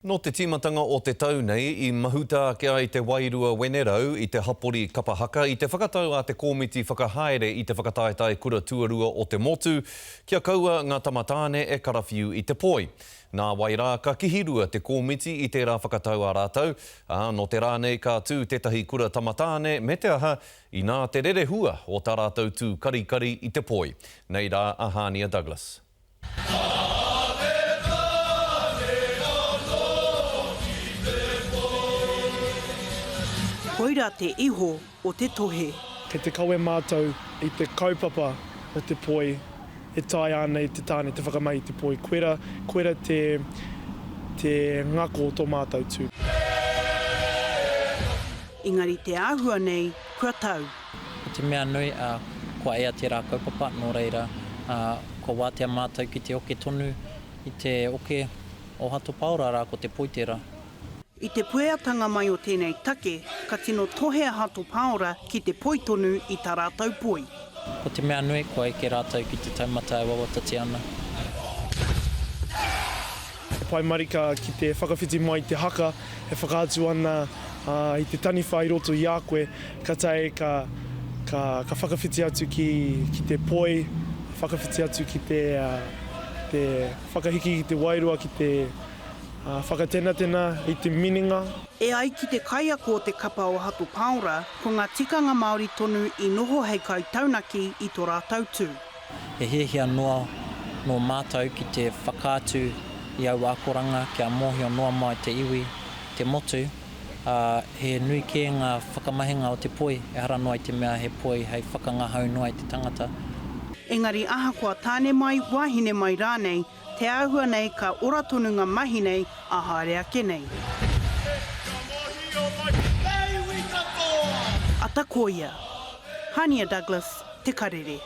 Nō te tīmatanga o te tau nei i mahuta ake ai te wairua wenerau i te hapori kapa haka i te whakatau a te kōmiti whakahaere i te whakataetae kura tuarua o te motu kia kaua ngā tama tāne e karawhiu i te poi. Nā wai rā ka kihirua te kōmiti i tērā whakatau a rātou, ā, nō te rā nei ka tū tētahi kura tama tāne me te aha, inā te rerehua o tā rātou tū karikari i te poi. Nei rā a Hānia Douglas. Koira te iho o te tohe. Kei te kawe mātou i te kaupapa o te poi e taea ana e te tāne te whakamahi i te poi. Koira, koira te, te ngako o tō mātou tū. Engari te āhua nei, kua tau. Ko te mea nui, kua ea tērā kaupapa, nō reira, kua wātea mātou ki te oke tonu i te oke o Hato Paora, arā, ko te poitera. I te pueatanga mai o tēnei take, ka tino tohe a Hato Paora ki te poi tonu i tā rātou poi. Ko te mea nui, kua eke rātou ki te taumata e wawatatia ana. He pai marika ki te whakawhiti mai i te haka e whakaatu ana i te taniwha i roto i a koe, ka tae ka, ka, ka whakawhiti atu ki, ki te poi, whakawhiti atu ki te, te whakahiki i te wairua, ki te whakatenatena i te minenga. E ai ki te kaiako o te kapa o Hato Paora, ko ngā tikanga Māori tonu i noho hei kaitaunaki i to rātou tū. He hiahia noa nō mātou ki te whakaatu i aua akoranga kia mōhio noa mai te iwi, te motu, ā, he nui kē ngā whakamahinga o te poi, ehara noa i te mea he poi hei whakangahau noa i te tangata. Engari ahakoa tāne mai, wāhine mai rānei, te āhua nei ka ora tonu ngā mahi nei ā haere ake nei. Atakoia. Hania Douglas, Te Karere.